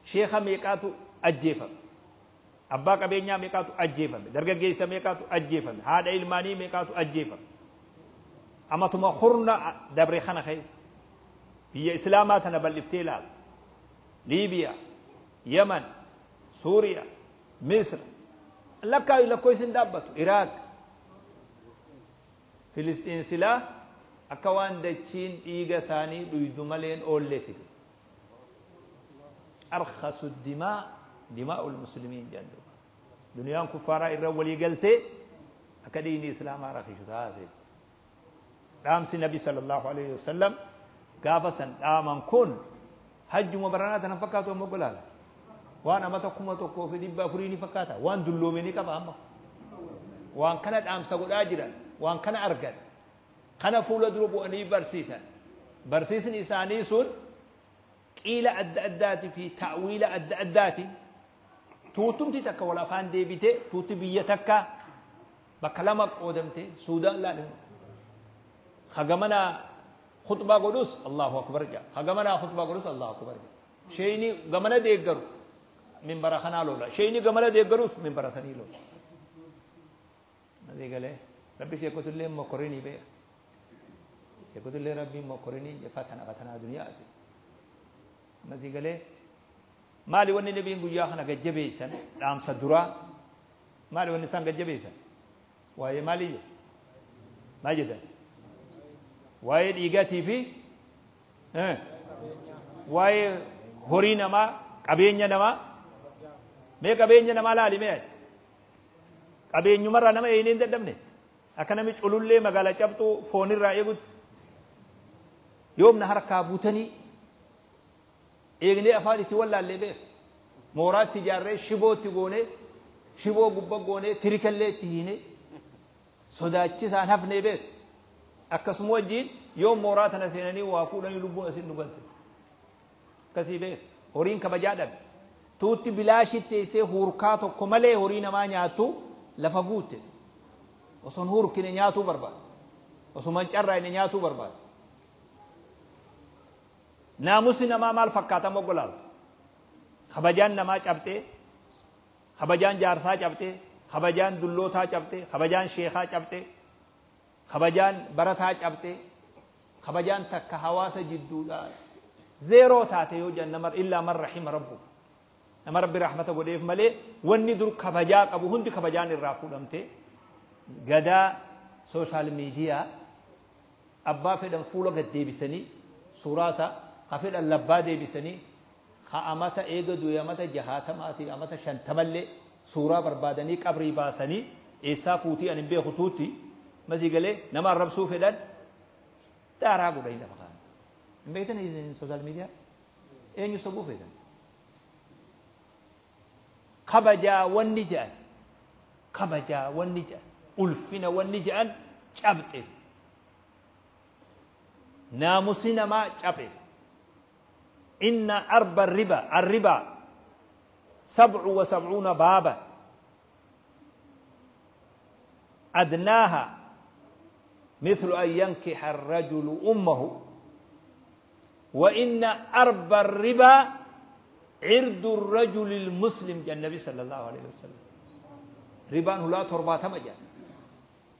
Sheekha meeqaatu ajjeefame? Abbaa qabeenyaa meeqaatu ajjeefame? Dargaggeessa meeqaatu ajjeefame? Haadha ilmaanii meeqaatu ajjeefame? Amatuma hurna dabre kana keessa biyya islaamaa tana bal'iftee ilaala. Liibiyaa, Yaman, Suuriyaa, Misra, lakkaayu lakkoofsi hin dhaabbatu. Iraaq, Filisxiin silaa akka waan dachiin dhiiga isaanii dhuydu maleen oolleeti. Arkhasu dimaa dimaa'ul muslimiin jedhan duuba. Duniyaan kuffaaraa irra walii galtee akka dhiigni islaamaa rakishu taasise. Dhaamsi Nabi sallallahu alaihi wasallam gaafa san dhaaman kun hajjuma baranaa tana fakkaatu amma golaala. Waan amata 1400 ni fakkaata. Waan dulloome ni qaba amma. Waan kana dhaamsa godhaa jiran, waan kana argan, kana fuula dura bu'anii barsiisan. Barsiisni isaanii sun qiila adda addaati fi ta'wiila adda addaati. Tuutumti takka wal afaan deebite, tuutti biyya takka bakka lama qoodamte. Suudaan laalimu. Hagamana khutbaa godhus Allahu akbar jedha. Hagamanaa khutbaa godhus Allahu akbar jedha. Sheeyni gamana deeggaru minbara kanaa lola. Sheeyni gamana deeggarus minbara sanii lola. Nasii galee rabbi sheekotullee mokorinii beeka. Sheekotullee rabbiin mokorinii fatana fatanaa duniyaati. Nasii galee maali wanni nabiin guyyaa kana gajjabeessan dhaamsa duraa? Maali wanni isaan gajjabeessan? Waa'ee maalii jedhu? Maal jedhan? Waa'ee dhiigaatii fi waa'ee horii namaa, qabeenya namaa. Mee qabeenya namaa laali mee ati. Qabeenyumarraa nama eeynee hin dadhabne. Akka namni culullee magaalaa cabxuu foonirraa eegutti. Yoomna harkaa butanii eegnee afaan itti wallaallee beeka. Mooraatti ijaarree, shibootti goonee, shiboo gubba goonee, tirikallee itti hiinee sodaachisaan hafnee beeka. Akkasuma wajjiin yoo mooraa tana seenanii waa fuudhanii lubbuun asin nu galte. Akkasii beeka. Horiin kabajaa dhabe. Tuutti bilaashitti teessee huurkaa tokko malee horii namaa nyaattu lafa guutte. Osoo hin huurkine nyaatuu barbaada. Osuma hin carraa'ine nyaatuu barbaada. Naamusni namaa maal fakkaata moggolaaltu? Kabajaan namaa cabxee, kabajaan jaarsaa cabxee, kabajaan dullootaa cabxee, kabajaan sheekaa cabxee, kabajaan barataa cabxee, kabajaan takka hawaasa jidduudhaa zeeroo taate yoo jedhan nama illaa man rahima rabbu. Nama rabbi rahmata godheef malee wanni dur kabajaa qabu hundi kabajaan irraa fuudhamte. Gadaa social media abbaa fedhan fuula gad deebisanii suuraa isaa, ka fedhan labbaa deebisanii, ka amata eega du'e amata 60 amata 50llee suuraa barbaadanii qabrii baasanii eessaa fuutii ani hin beeku tuutti masii galee nama arrabsuu fedhan daaraa godhanii lafa kaa'an. Hin beektan social media eenyu sobuu feetan? Kabajaa wanni jedhan, kabajaa wanni jedhan, ulfina wanni jedhan cabxe. Naamusni namaa cabe. Inna arba riba arriba 77 baaba adnaaha mithlu an yankiha arrajulu ummahu wa inna arba riba cirdu rajuli lmuslim jedhan nabi sallallahu alaihi wasallam. Ribaan hulaa 70 jedhan.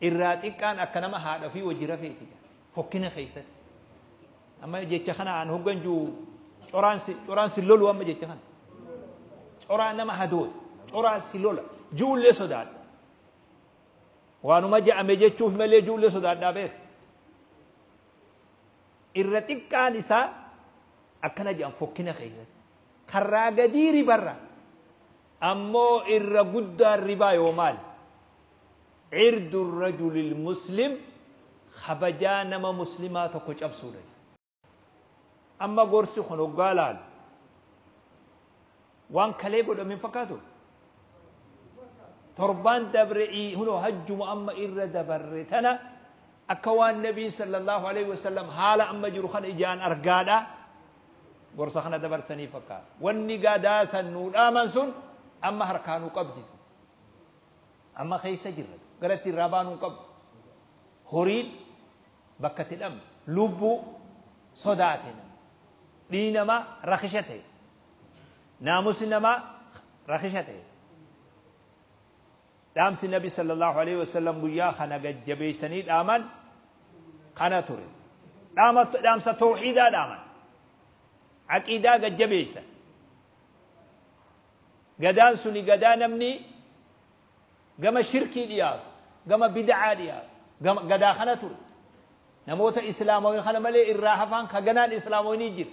Irraa xiqqaan akka nama haadha fi wajji rafeeti jedhan. Fokkina keessatti. Amma jecha kana an hoggan jiru coraan si lolu, amma jecha kana. Coraan nama hadoota. Coraan si lola. Ji'ullee sodaadha. Waanuma je'ame jechuuf malee ji'ullee sodaadhaa beeka. Irra xiqqaan isaa akkana jedhan fokkina keessatti. Karraa gadii ribarra. Ammoo irra guddaan ribaa yoo maali? Cirdu rajulil muslim, kabajaa nama muslimaa tokko cabsuudha. Amma gorsi kun hoggaa laalu waan kalee godhame hin fakkaatu. Torbaan dabre hunoo hajjuma amma irra dabarre tana akka waan nabiin sallallahu alaihi wasallam haala amma jiru kana ijaan argaadha. Gorsa kana dabarsanii fakkaata. Wanni gadaa san nuu dhaaman sun amma harkaa nu qabdi. Amma keessa jirra. Garatti irraa baanuu hin qabdu. Horiin bakka itti dhabne, lubbuu sodaate nama. Dhiigni namaa rakisha ta'e. Naamusni namaa rakisha ta'e. Dhaamsi Nabi sallallahu alaihi wasallam guyyaa kana gajjabeessanii dhaaman kana ture. Dhaamsa tawxiidaa dhaaman. Aqiidaa gajjabeessan. Gadaan suni gadaa namni gama shirkii dhiyaatu, gama bid'aa dhiyaatu, gama gadaa kana ture. Namoota islaamawii kana malee irraa hafaan ka ganaan islaamawii jira.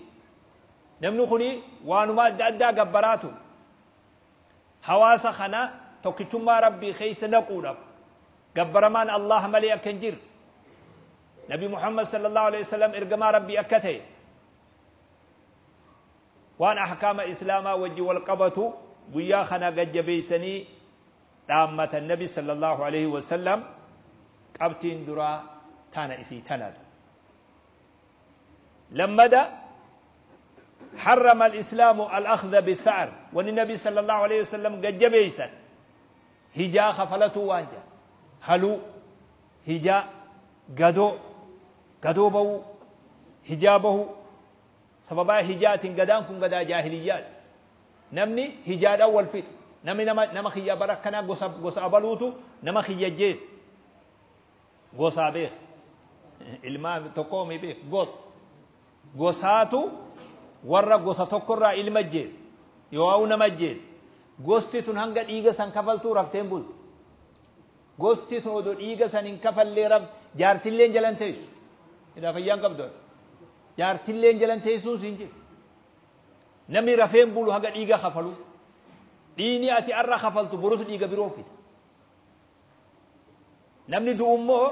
Namni kuni waanuma adda addaa gabbaraa ture. Hawaasa kana tokkichummaa Rabbii keessa naquudhaaf gabbaramaan Allah malee akka hin jirre, Nabi Muhammad sallallahu alaihi wasallam ergamaa Rabbii akka ta'e, waan ahkaama islaamaa wajji wal qabatu guyyaa kana gajjabeessanii dhaammatan Nabi sallallahu alaihi wasallam. Qabxiin duraa tana isii tanatu. Lammada, حرم الإسلام الأخذ بالثأر. والنبي صلى الله عليه وسلم gajjabeessan hijaa kafalatuu waan jedha. Haluu, hijaa, gadoo, gadoo bahuu, hijaa bahuu. Sababaa hijaatiin gadaan kun gadaa jaahiliyyaadha. Namni hijaadhaan wal fixa. Namni nama kiyya bara akkanaa gosa abaluutu nama kiyya jeesse. Gosaa beek, ilmaa tokko mi beek, gosa gosaatu warra gosa tokkorraa ilma jeesse yoo nama jeesse, gosti tun hanga dhiiga san kafaltuu rafteen bultu. Gosti tun odoo dhiiga san hin kafallee raf jaartilleen jalan teessu. Idaa fayyaan qabdu jaartilleen jalan teessuun siin jiru. Namni rafeen bulu haga dhiiga kafalu. Dhiigni ati arra kafaltu borus dhiiga biroo fida. Namni du'u immoo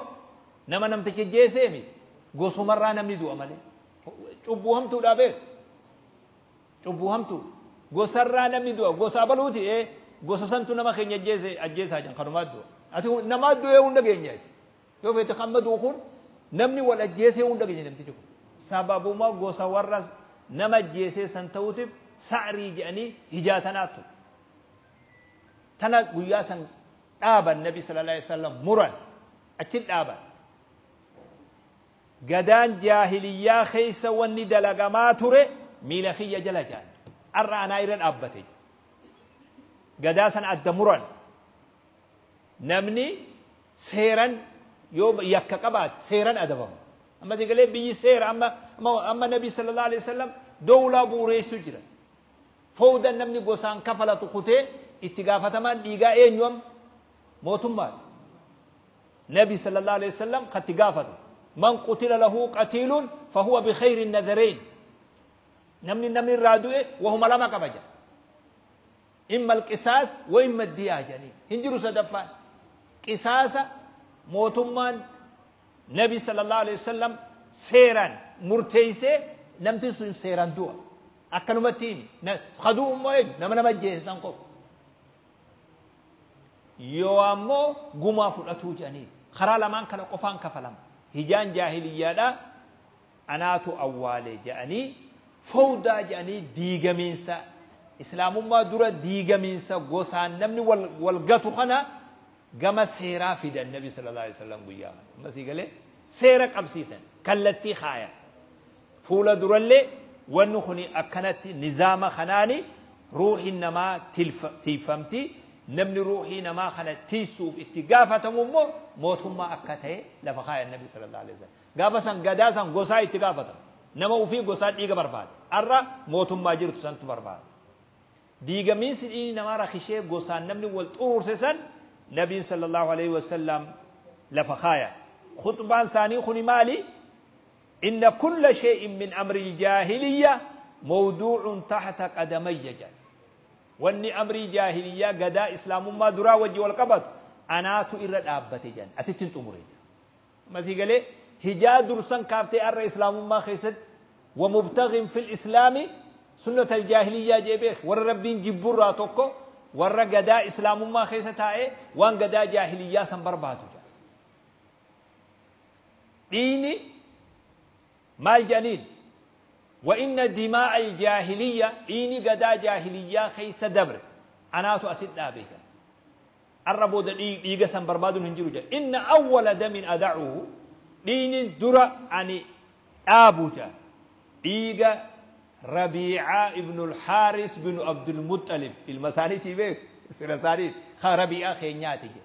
nama namticha jeesee miti, gosumarraa namni du'a malee. Cubbuu hamtuudhaa beeku, cubbuu hamtuu. Gosarraa namni du'a. Gosa abaluuti, ee, gosa santu nama keenya ajjeese, ajjeesaa jiran kanumaa du'a. Ati namaa du'ee hunda keenya yoo feete hamma du'u kun namni wal ajjeesee hunda keenya. Namtichi kun sababuma gosa warra nama ajjeesee san ta'uutiif sa'rii jedhanii hijaa tanaatu tana guyyaa san dhaaban. Nabi sallallahu alaihi wasallam muran, achi dhaaban. Gadaan jaahiliyyaa keessa wanni dalagamaa ture miila kiyya jala jaan, arra anaa irra dhaabbate. Gadaa san adda muran. Namni seeran yoo yakka qabaate seeran adabama. Amma galee biyyi seera. Amma Nabi sallallahu alaihi wasallam dowlaa bu'uureessu jira. Fowdan namni gosaan kafalatu kutee itti gaafatamaan dhiigaa eenyu amma? Mootummaa. Nabi sallallahu alaihi wasallam katti gaafatu. من قتل له قتيل فهو بخير النذرين. Namni irraa du'e wahuma lama qaba jedha. إما القصاص وإما الدية jedhanii hin jiru sadaffaan. Qisaasa mootummaan Nabi sallallahu alaihi wasallam seeraan murteessee namti sun seeraan du'a. Akkanumatti himi kaduu immoo eenyu? Nama ajjeesan qofa. Yoo ammoo gumaa fudhatuu jedhanii karaa lamaan kana qofaan kafalama. Hijaan jaahiliyyaadha anaatu awwaale jedhanii, fowdaa jedhanii, diigamiinsa islaamummaa dura diigamiinsa gosaan namni wal gatu kana gama seeraa fidan. Nabi sallallahu alaihi wasallam guyyaa kana ammasii galee seera qabsiisan, kallattii kaayan. Fuula durallee wanni kuni akkanatti nizaama kanaani ruuhin namaa tiifamti. Namni ruuhii namaa kana tiisuuf itti gaafatamu immoo mootummaa akka ta'e lafa kaayan. Nabi sallallahu alaihi wasallam gaafa san gadaa san gosaa itti gaafatamu. Nama ufii gosaa dhiiga barbaada. Arra mootummaa jirtu santu barbaada. Diigamiinsi dhiigni namaa rakishee gosaan namni wal xuruurse san Nabiin sallallahu alaihi wasallam lafa kaaya. Khutbaan isaanii kuni maali? إن كل شيء من أمر الجاهلية موضوع تحت قدمي jedhan. Wanni amrii jaahiliyyaa gadaa islaamummaa duraa wajji wal qabatu anaatu irra dhaabbate jedhan. Asittiin xumure. Masii galee hijaa dursan kaaftee arra islaamummaa keessatti ومبتغ في الإسلام سنة الجاهلية jee beek. Warra Rabbiin jibburraa tokko warra gadaa islaamummaa keessa taa'ee waan gadaa jaahiliyyaa san barbaadu jedha. Dhiini maal jedhaniin? وإن دماء الجاهلية, dhiini gadaa jaahiliyyaa keessa dabre anaatu asit dhaabe jedha. Arra booda dhiiga san barbaaduun hin jiru jedha. إن أول دم أدعه, dhiini dura ani dhaabu jedha. Dhiiga Rabiicaa ibnul Haaris binu Abdul Muxxalib ilma isaaniitii beeku fira isaanii ka Rabiicaa keenyaati jedhe.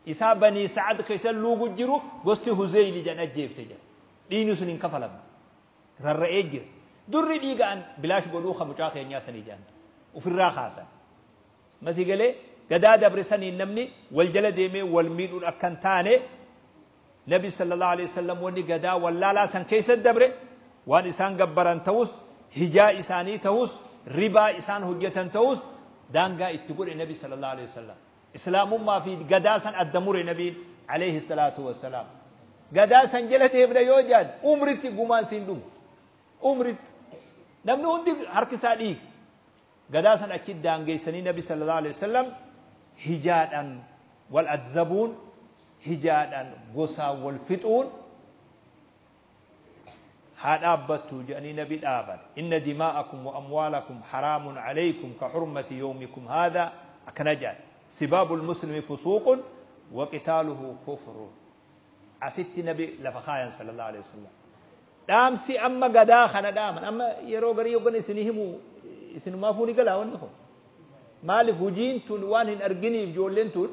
Isaa Banii Sa'ad keessa luugu jiru gosti Huzeyli jedhan ajjeefte jedhe. Dhiigni sun hin kafalamne. Rarra'ee jira. Durri dhiiga an bilaash godhuu ka mucaa keenyaa sanii jedhan. Ofirraa kaasan. Masii galee gadaa dabre saniin namni wal jala deemee wal miidhuun akka hin taane Nabi sallallahu alaihi wasallam wanni gadaa wallaalaa san keessa dabre waan isaan gabbaran ta'us, hijaa isaanii ta'us, ribaa isaan hojjetan ta'us daangaa itti godhe Nabi sallallahu alaihi wasallam. Islaamummaa fi gadaa san adda mure Nabiin alayhi salaatu wassalaam. Gadaa san jala deemna yoo jedhan umritti gumaan siin dhumu. Umritti. Namni hundi harki isaa dhiiga. Gadaa san achi daangeessanii Nabi sallallahu alaihi wasallam hijaadhaan wal adzabuun, hijaadhaan gosaan wal fixuun haa dhaabbattu jedhanii Nabi dhaaban. Inna dimaa'akum wa amwaalakum haraamun alaykum ka hurmati yawmikum haadha akkana jedhan. Sibaabul muslimi fusuuqun wa qitaaluhu kufrun. Asitti Nabi lafa kaayan sallallahu alaihi wasallam. Dhaamsi amma gadaa kana dhaaman amma yeroo garii yoggan isinii himu isinumaafuu ni galaa wanni kun. Maaliif hujiin tun waan hin arginiif ijoolleen tun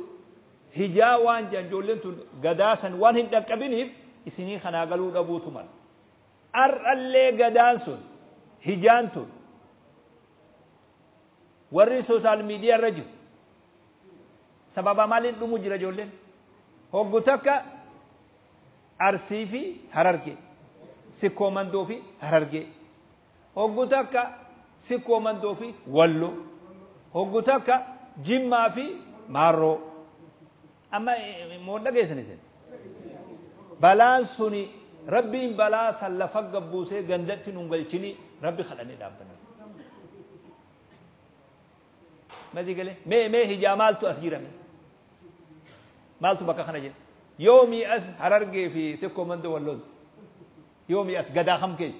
hijaa waan jedhan ijoolleen tun gadaa san waan hin dhaqqabiniif isinii kanaa galuu dhabuutu mala. Har'allee gadaan sun hijaan tun warri social media irra jiru sababa maaliin dhumu jira ijoolleen? Hoggu takka Arsii fi Harargee, Sikkoo Mandoo fi Harargee, hoggu takka Sikkoo Mandoo fi Walloo, hoggu takka Jimmaa fi Maarroo. Amma moo dhageessan isin? Balaan suni Rabbiin balaa san lafa gabbuusee gandatti nun galchini Rabbi kadhannee dhaabbanna. Masii galee mee mee hijaa maaltu as jira mee? Maaltu bakka kana jira? Yoomii as Harargee fi Sikkoo Mandoo wal loltu? Yoomii as gadaa kam keessa?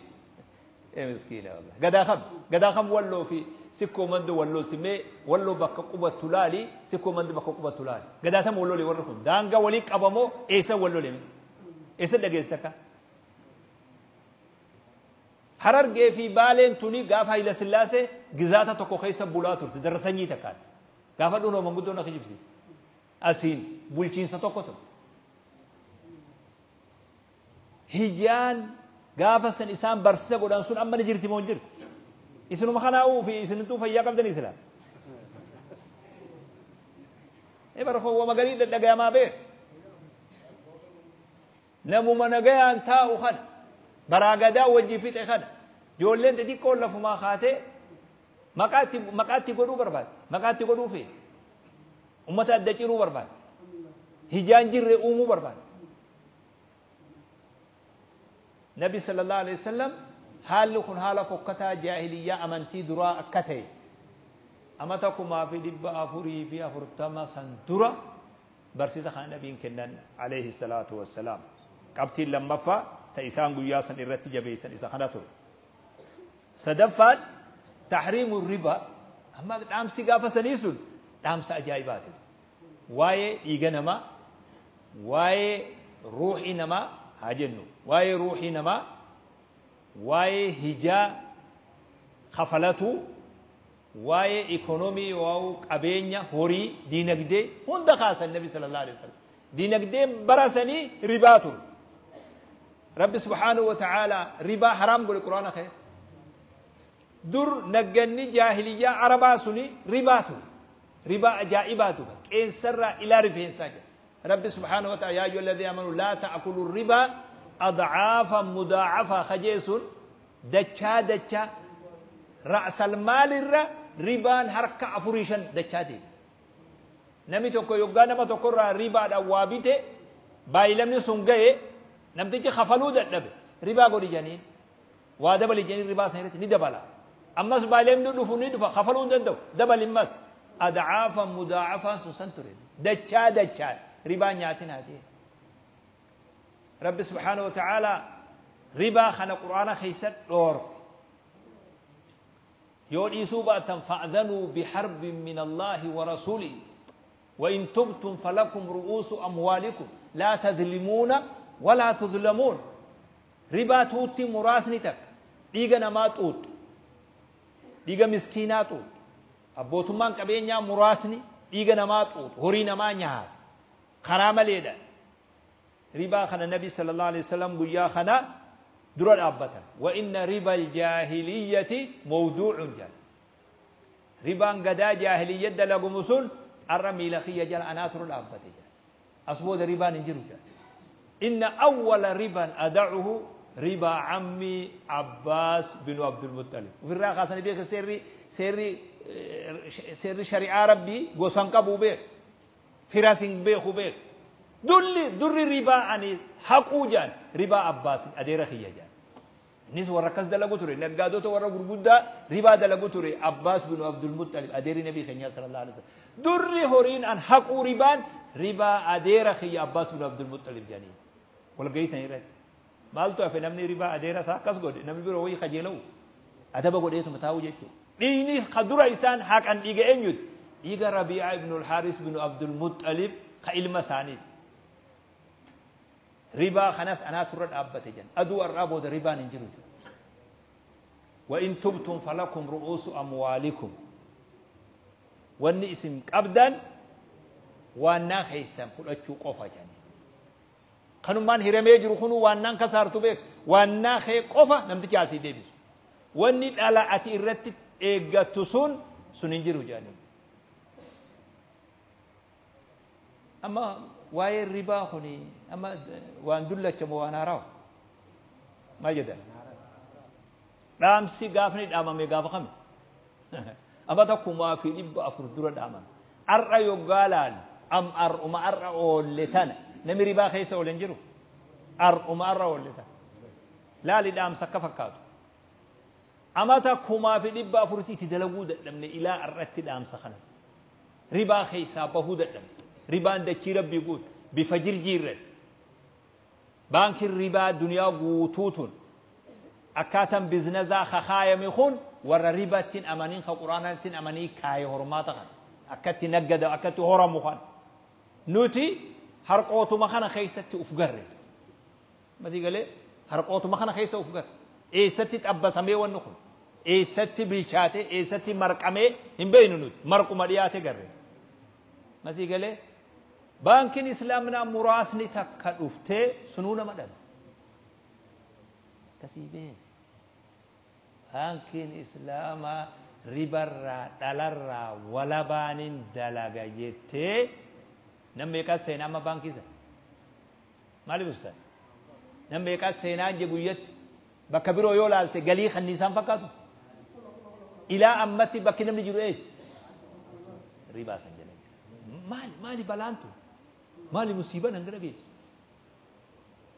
Ee miskiina wallahi. Gadaa kam? Gadaa kam Walloo fi Sikkoo Mandoo wal lolti? Mee Walloo bakka qubattu laali, Sikkoo Mandoo bakka qubattu laali. Gadaa tam wal lole warri kun? Daangaa walii qabamoo eessa wal lole mee? Eessa dhageesse takka? Harargee fi Baaleen tuni gaafa Hayila Sillaasee gizaata tokko keessa bulaa turte darra sanyii takkaan. Gaafa dhunoo manguddoon na kijibsiise. Asiin bulchiinsa tokko turte. Hijaan gaafa san isaan barsiisa godhan sun amma ni jirti moo hin jirtu? Isinuma kanaa fi isinittuu fayyaa qabdanii silaa. Ee bara koo wama garii dhadhagayamaa beek. Namuma nagayaan taa'u kana baraa gadaa wajji fixe kana ijoolleen xixiqqoon lafumaa kaatee maqaa itti maqaa itti godhuu barbaaddi. Maqaa itti godhuu feeti. Ummata adda ciruu barbaaddi. Hijaan jirre uumuu barbaaddi. Nabi sallallahu alaihi wasallam haalli kun haala fokkataa jaahiliyyaa amantii duraa akka ta'e amata 1440 san dura barsiisa kana Nabiin kennan alayhi salaatu wassalaam. Qabxiin lammaffaa ta isaan guyyaa san irratti jabeessan isa kana ture. Sadaffaan tahriimu riba amma dhaamsi gaafa sanii sun dhaamsa ajaa'ibaati. Waa'ee dhiiga namaa, waa'ee ruuhii namaa haa jennu, waa'ee ruuhii namaa, waa'ee hijaa kafalatuu, Waa'ee ikonomii yooauu qabeenya, horii, diinagdee hunda kaasan Nabi sallallahu alaihi wasallam. Diinagdeen bara sanii ribaa ture. Rabbi subhaanahu wa ta'aalaa ribaa haraam godhe Qur'aana keessa. Dur nagganni jaahiliyyaa Arabaa suni ribaa ture. Ribaa ajaa'ibaa ture. Qeensarraa ilaa rifeensaa jedha. Rabbi subhaanahu wa ta'ala yaa ayyuhal ladhiina amanu laa ta'kulu ribaa adcaafan mudaacafaa kajee sun dachaa dachaa ra'sal maalirra ribaan harka afurii shan dachaa deema. Namni tokko yoggaa nama tokkorraa ribaadhaan waa bite baay'ilamni sun ga'e namtichi kafaluu dadhabe ribaa godhi jedhaniin waa dabali jedhanii ribaa san irratti ni dabala. Ammas baay'ilamni dhufu ni dhufa kafaluu hin danda'u dabali ammas adcaafan mudaacafaan sun san ture dachaa dachaan ribaa nyaatinaa jee. Rabbi subhaanahu wa ta'aalaa ribaa kana Qur'aana keessa dhoorke. Yoo dhiisuu baattan fa'dhanuu biharbin min Allaahi wa rasuulihi wa in tubtum falakum ru'uusu amwaalikum laa tadhlimuuna walaa tudhlamuun. Ribaa tuutti muraasni takka dhiiga namaa xuuxxu. Dhiiga miskiinaa xuuxu. Abbootummaan qabeenyaa muraasni dhiiga namaa xuuxu, horii namaa nyaatu. Karaa maleedha. Ribaa kana Nabi sallallahu alaihi wasallam guyyaa kana dura dhaabbatan. Wa inna riba aljaahiliyyati mawduucun jedhan. Ribaan gadaa jaahiliyya dalagumu sun arra miila kiyya jala anaa dura dhaabbate jedhan. As booda ribaan hin jiru jedhan. Inna awwala riban ada'uhu ribaa cammi Abbaas binu Abdul Muttalib. Ofirraa kaasanii beeka seerri shari'aa Rabbii gosan qabu beeka. Firas hin beeku beeka. Dulli durri ribaa ani haquu jedhan ribaa Abbaas adeera kiyya jedhan. Innis warra akkas dalagu ture, naggaadota warra gurguddaa ribaa dalagu ture Abbaas binu Abdul Muttalib adeerri Nabii keenyaa sallallahu alaihi wasallam. Durri horiin an haquu ribaan ribaa adeera kiyya Abbaas binu Abdul Muttalib jedhanii. Walgahii san irratti. Maaltu hafe namni ribaa adeera isaa akkas godhe namni biroo wayii kajeela'u adaba godheetuma taa'u jechuudha. Dhiigni ka dura isaan haqan dhiiga eenyuti? Dhiiga Rabii'aa ibn al-Haaris ibn Abdul Muttalib ka ilma isaaniiti. Ribaa kanas anaatu irra dhaabbate jedhan. Aduu har'aa booda ribaan hin jiru jedhan. Wa in tubtum falakum ru'uusu amwaalikum. Wanni isin qabdan waannaa keessan fudhachuu qofa jedhan. Kanummaan hiramee jiru kunu waannaan kasaartu beek. Waannaa kee qofa namtichi asii deebisu. Wanni dhala ati irratti eeggattu sun hin jiru jedhanii. Amma waa'ee ribaa kuni amma waan dullachamu waan haarawa. Maal jedhan? Dhaamsi gaafni dhaamame gaafa kami? Amata 1400 dura dhaamame. Har'a yoggaa laalu am har'uma har'a oolle tana namni ribaa keessa oole hin jiru. Har'uma har'a oolle tana. Laali dhaamsa akka fakkaatu. Amata 1400 itti dalaguu dadhabne ilaa har'atti dhaamsa kana. Ribaa keessaa bahuu dadhabne. Ribaan dachii Rabbii guutu bifa jirjiirratti. Baankiin ribaa duniyaa guutuu tun akkaataan biizinazaa kakaayame kun warra ribaatti amaniin ka quraanatti amanii kaaye hormaata kana akkatti naggada akkatti horamu kana. Nuti harqootuma kana keessatti uf garre. Matii galee harqootuma kana keessa uf garre. Eessatti xabbasamee wanni kun? Eessatti bilchaate? Eessatti marqamee? Hin beeknu nuti. Marquma dhiyaate garre. Matii galee baankiin islaaminaa muraasni takka dhuftee sunuu nama dhabe. Akkasii beek. Baankiin islaamaa ribarraa dhalarraa walabaanin dalaga jettee nam meeqaa seenaa amma baankii sana? Maaliif ustaad? Nam meeqaa seenaa je guyyatti bakka biroo yoo laalte galii kanniisaan fakkaatu? Ilaa ammatti bakki namni jiru eessa? Ribaa san jala jira. Maali maali balaan tun? Maali musiibaan hangana geessu?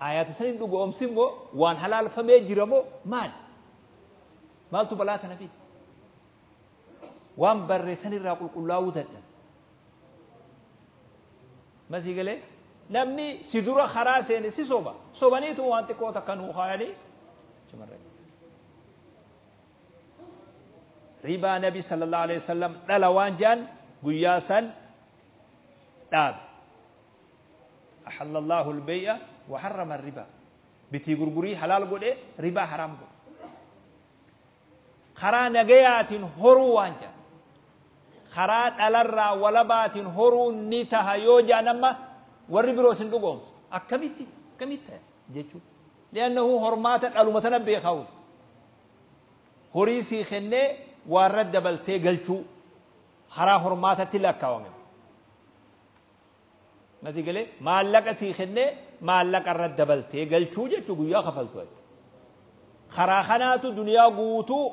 Ayaata saniin dhugoomsi immoo waan halaalfamee jira moo maali? Maaltu balaa kana fide? Waan barreessan irraa qulqullaa'uu dadhabe. Masii galee namni si dura karaa seene si soba. Sobaniitu waan xiqqoo takka nuu kaayanii achumarra jira. Ribaa Nabi sallallahu alaihi wasallam dhala waan jedhan guyyaa san dhaabe. Ahalla Allahu al-bay'a wa harrama ar-riba. Bitii gurgurii halaal godhe ribaa haraam godhe. Karaa nagayaatiin horuu waan jedhan. Karaa dhalarraa walabaatiin horuu ni taha yoo jedhan amma warri biroo isin dhugoomsu. Akkamitti akkamitti ta'a jechuudha. Li'annahu hormaata dhaluma tana beekawu. Horii sii kennee waarra dabaltee galchuu karaa hormaatatti lakkaawame. Masii galee maallaqa sii kennee maallaqa irra dabaltee galchuu jechuu guyyaa kafaltu. Karaa kanaatu duniyaa guutuu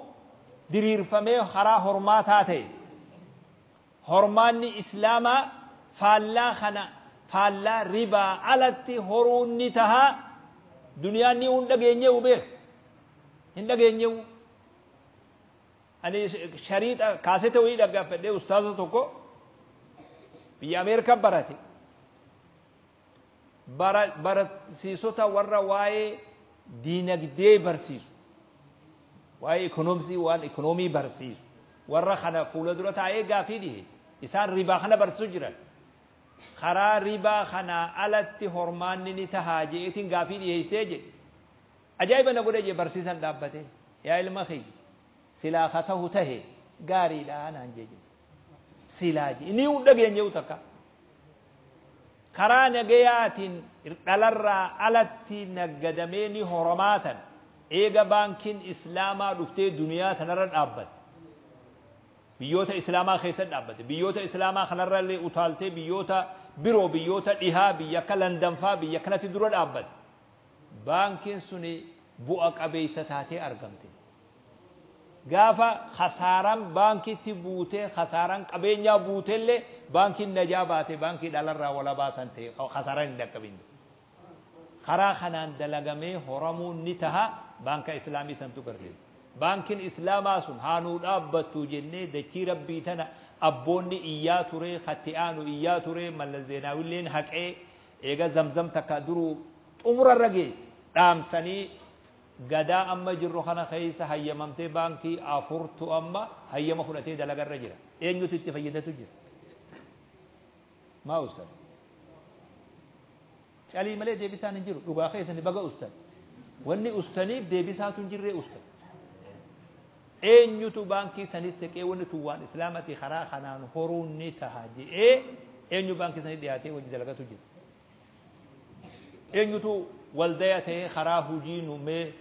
diriirfamee karaa hormaataa ta'e. Hormaanni islaamaa faallaa kana faallaa ribaa alatti horuun ni tahaa duniyaan ni hin dhageenyeewu beek. Hin dhageenyeewu. Ani shariixa kaasete wayii dhaggeeffadhee ustaaza tokko biyya Ameerikaa barate. Barsiisota warra waa'ee diinagdee barsiisu. Waa'ee ikonoomsii waan ikonoomii barsiisu. Warra kana fuula dura taa'ee gaafii dhiheesse. Isaan ribaa kana barsiisu jiran. Karaa ribaa kanaa alatti hormaanni ni tahaa je'eetiin gaafii dhiheessee jedhe. Ajaa'iba na godhe jee barsiisan dhaabbatee. Yaa ilma kiyya silaa ka tahu tahe Gaariidha naan jee jedhe. Silaa jee inni hin dhageenye takka. Karaa nagayaatiin dhalarraa alatti naggadamee ni horamaatan eega baankiin islaamaa dhuftee duniyaa tanarra dhaabbatte. Biyyoota islaamaa keessa dhaabbatte. Biyyoota islaamaa kanarra illee utaaltee biyyoota biroo, biyyoota dhihaa, biyya akka Landan faa, biyya kanatti dura dhaabbatte. Baankiin suni bu'a qabeessa taatee argamte. Gaafa khasaaran baankitti buutee, khasaaran qabeenyaa buuteellee baankiin najaa baate, baankii dhalarraa wala baasan ta'e khasaaran hin dhaqqabin. Karaa kanaan dalagamee horamuun ni taha baanka islaamii santu garsiisa. Baankiin islaamaa sun haanuu dhaabbattu jennee dachii rabbii tana abboonni iyyaa ture, khatti aanu iyyaa ture, Mallas Zeenaawilleen haqee eega zamzam takka duruu xumurarra geesse dhaamsanii gadaa amma jirru kana keessa hayyamamtee baankii afurtu amma hayyama fudhatee dalagarra jira. Eenyutu itti fayyadatu jira? Maa ustaz? Calii malee deebisaan hin jiru. Dhugaa keessani baga ustaz. Wanni ustaniif deebisaatu hin jirree ustaz. Eenyutu baankii sanis seqee wanni tun waan islaamati karaa kanaan horuun ni taha je'ee eenyu baankii sanii dhiyaatee wajji dalagatu jira? Eenyutu waldaya ta'ee karaa hujii nu mee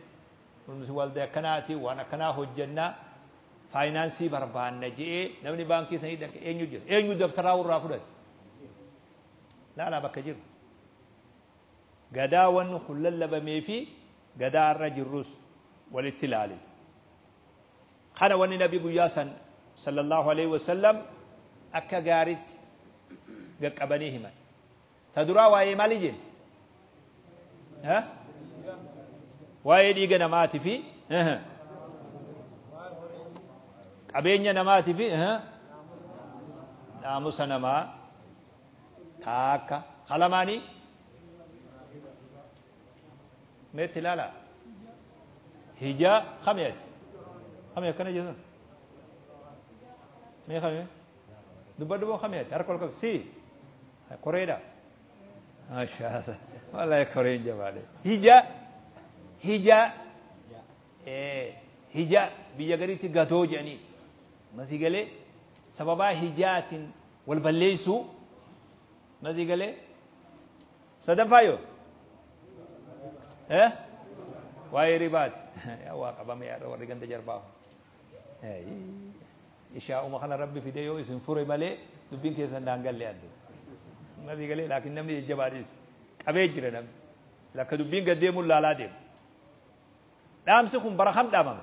nuti waldaya akkanaati waan akkanaa hojjannaa faayinaansii barbaanna je'ee namni baankii sanii dhaqe eenyu jira? Eenyu dabtaraa irraa fudhate? Laalaa bakka jiru. Gadaa wanni kun lallabamee fi gadaa irra jirrus walitti ilaali. Kana wanni nabi guyyaa san sallallahu alaihi wasallam akka gaaritti gaqqabanii himan. Ta duraa waa'ee maali jenna? Waa'ee dhiiga namaati fi qabeenya namaati fi naamusa namaa taakka kalamaanii meetti ilaala. Hijaa kami ati? Kami akkana jedhan? Mee kami? Dubbadhu boo kami ati? Harka ol qabi. Si? Koreedha. Maashaa wallahi koreen jabaadhe. Hijaa hijaa hijaa biyya gariitti gatoo jedhanii masii galee sababaa hijaatiin wal balleessuu masii galee sadaffaa yoo waa'ee ribaati. Yaa waa qabame yaada warri ganda jarbaa. Ishaa'uma kana rabbi fide yoo isin fure malee dubbiin keessan naan galle addu. Masii galee laakiin namni jajjabaadhiis qabee jira namni. Lakka dubbiin gad deemuun laalaa deema. Dhaamsi kun bara kam dhaamame?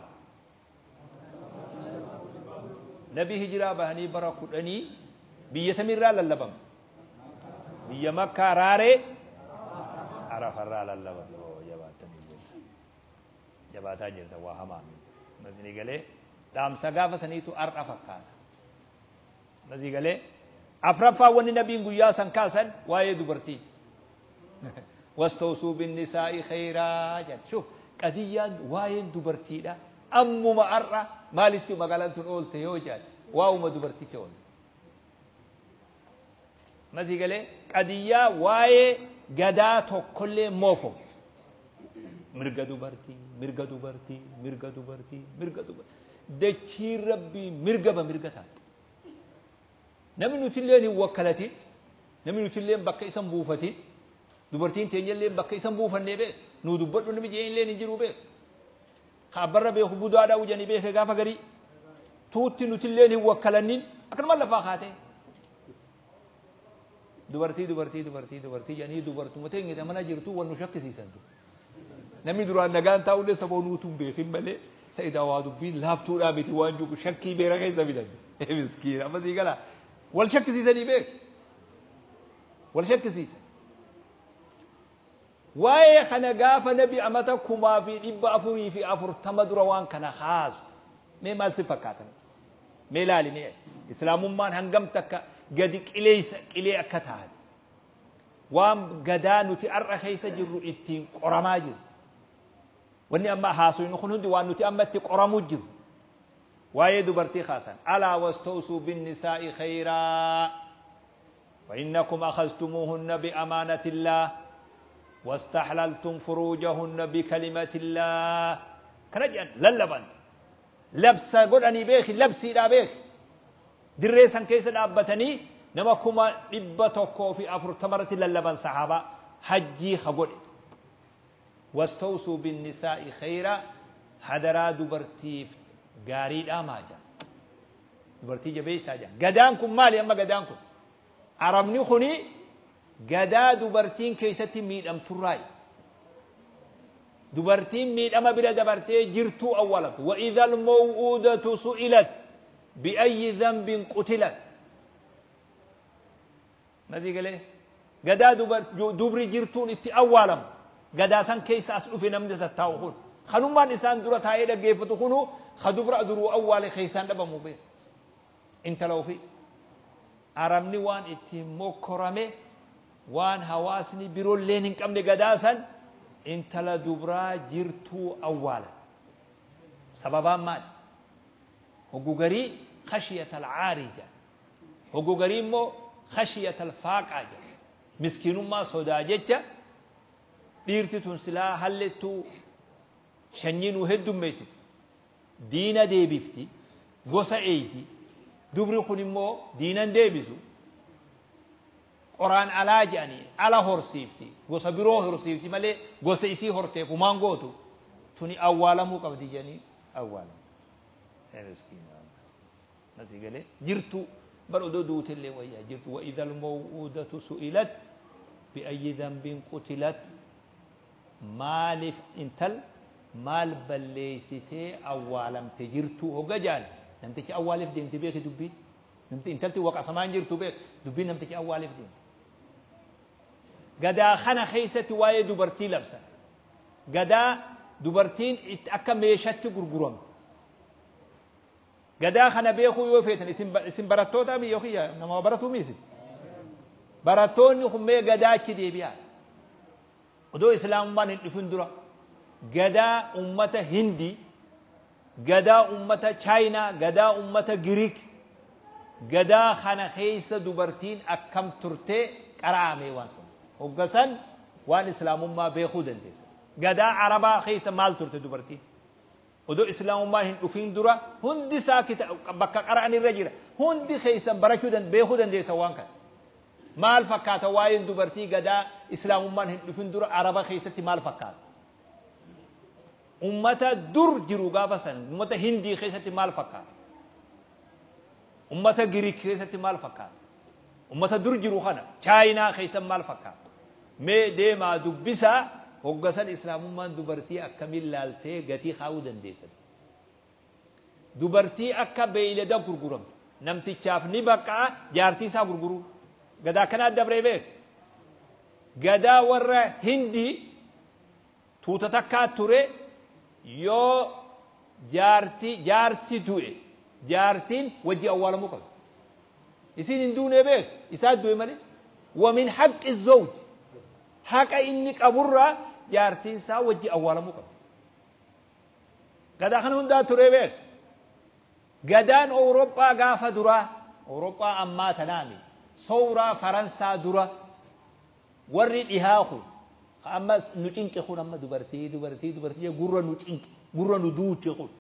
Nabi hijiraa bahanii bara 10 biyya tamirraa lallabame? Biyya Makkaa raaree Arafarraa lallabame. Oo jabaatanii jirta. Jabaataa jirta waa hamaa miti. Masii galee dhaamsa gaafa saniitu har'a fakkaata. Masii galee afraffaa wanni nabiin guyyaa san kaasan waa'ee dubartii. Wastawsuu binnisaa'i khayraa jedha. Shuf qadiyyaan waa'een dubartiidha. Ammuma har'a maalitti magaalaan tun oolte yoo jedhan waa'uma dubartiitti oolte. Masii galee qadiyyaa waa'ee gadaa tokkollee moofo. Mirga dubartii, mirga dubartii, mirga dubartii, mirga dubartii. Dachiin rabbii mirga ba mirga taate. Namni nutilleen hin wakkalatin, namni nutilleen bakka isan buufatin, dubartiin teenyallee bakka isan buufannee beek, nuu dubbadhu namni jeenilleen hin jiru beek. Ka abbarra beeku budaadhaa ujanii beeke gaafa garii. Tuutti nutilleen hin wakkalannin akkanuma lafaa kaatee. Dubartii, dubartii, dubartii, dubartii jedhanii dubartuma teenya mana jirtu wal nu shakkisiisan. Namni duraan nagaan taa'ullee saba nuutu hin beekin malee sa'idaa waa dubbiin laaftuudhaa miti waan jiru shakkii beera keessa fidan. Miskiina amma sii galaa wal shakkisiisanii beeku. Wal shakkisiisan. Waa'ee kana gaafa nabi amata 1440 dura waan kana kaasu mee maal si fakkaatan? Mee ilaali mee islaamummaan hangam takka gadi qileessa qilee akka taate waan gadaa nuti har'a keessa jirru ittiin qoramaa jiru. Wanni amma haasofnu kun hundi waan nuti amma itti qoramuu jiru. Waa'ee dubartii kaasan. Alaa wastawsuu binnisaa'i khayraa. وإنكم أخذتموهن بأمانة الله واستحللتم فروجهن بكلمة الله. كنجأن للبن. Labsa godhanii beeki, labsiidhaa beeki. Dirree san keessa dhaabbatanii nama 140,000 irratti lallaban sahaabaa hajjii ha godhe. Wastawsuu binnisaa'i khayra, hadaraa dubartiif gaarii dhaamaa jaa. Dubartii jabeessaa jaa. Gadaan kun maali amma gadaan kun? Arabni kuni gadaa dubartiin keessatti miidhamturraayi. Dubartiin miidhama bira dabartee jirtuu awwaalamtu. Wa idhal maw'uudatu su'ilat bi'ayyi dhanbin qutilat. Masii galee gadaa dubri jirtuun itti awwaalamu. Gadaa san keessa as dhufe namni tattaa'u kun. Kanummaan isaan dura taa'ee dhaggeeffatu kunu ka dubra duruu awwaale keessaan dhabamu beeku. Intala ofii. Arabni waan ittiin mokkorame, waan hawaasni biroolleen hin qabne, gadaa san intala dubraa jirtuu awwaalan. Sababaan maali? Hoggu garii khashiyata alcaarii jedha. Hoggu garii immoo khashiyata alfaaqaa jedha. Miskiinummaa sodaa jecha, dhiirti tun silaa hallettuu shanyii nuu heddummeessiti. Diina deebifti, gosa eeyti. Dubri kun immoo diinan deebisu. Qoraan alaa jedhanii ala horsiifti. Gosa biroo horsiifti malee gosa isii horteef humaan gootu. Tuni awwaalamuu qabdi jedhanii awwaalamu. Miskiina. Masii galee jirtu bar odoo duutellee wayyaa jirtu. Wa idhal maw'uudatu su'ilat bi'ayyi dhanbin qutilat. Maaliif intal maal balleessitee awwaalamte jirtu hogga jaan, namtichi awwaaleef deemte beeki dubbiin. Namti intalti waqasamaan jirtu beek dubbiin, namtichi awwaaleef deemte. Gadaa kana keessatti waa'ee dubartii labsan. Gadaa dubartiin itti akka meeshatti gurguramtu. Gadaa kana beekuu yoo feetan, isin barattoota mi yookiin nama baratuu miisi? Barattoonni kun mee gadaa achi deebi'aa. Odoo islaamummaan hin dhufin dura gadaa ummata Hindii, gadaa ummata Chaayinaa, gadaa ummata Giriik, gadaa kana keessa dubartiin akkam turtee qara'amee waan sana. Hoggasan waan islaamummaa beekuu dandeessa. Gadaa Arabaa keessa maal turte dubartiin? Odoo islaamummaan hin dhufin dura hundi isaa bakka qara'an irra jira. Hundi keessan barachuu beekuu dandeessa waan kana. Maal fakkaata waa'een dubartii gadaa islaamummaan hin dhufin dura Araba keessatti maal fakkaata? Ummata dur jiru gaafa san ummata Hindii keessatti maal fakkaata? Ummata Giriik keessatti maal fakkaata? Ummata dur jiru kana Chaayinaa keessa maal fakkaata? Mee deemaa dubbisaa, hoggasan islaamummaan dubartii akkamiin laaltee gatii kaa'uu dandeessan. Dubartii akka beeylada gurguramtu. Namtichaaf ni baqqa'a jaartii isaa gurguruu. Gadaa akkanaa dabree beek. Gadaa warra Hindii tuuta takkaa ture, yoo jaarti jaarsi du'e jaartiin wajji awwaalamuu qabdi. Isiin hin duune beek, isaa du'e malee. Wa min haqqi zawj, haqa inni qaburraa jaartiin isaa wajji awwaalamuu qabdi. Gadaa kana hundaa ture beek. Gadaan Awurooppaa gaafa duraa, Awurooppaa ammaa tanaami. Sowraa Faransaa dura warri dhihaa kun amma nu cinqe kun, amma dubartii dubartii dubartii gurra nu cinqe, gurra nu duuche kun.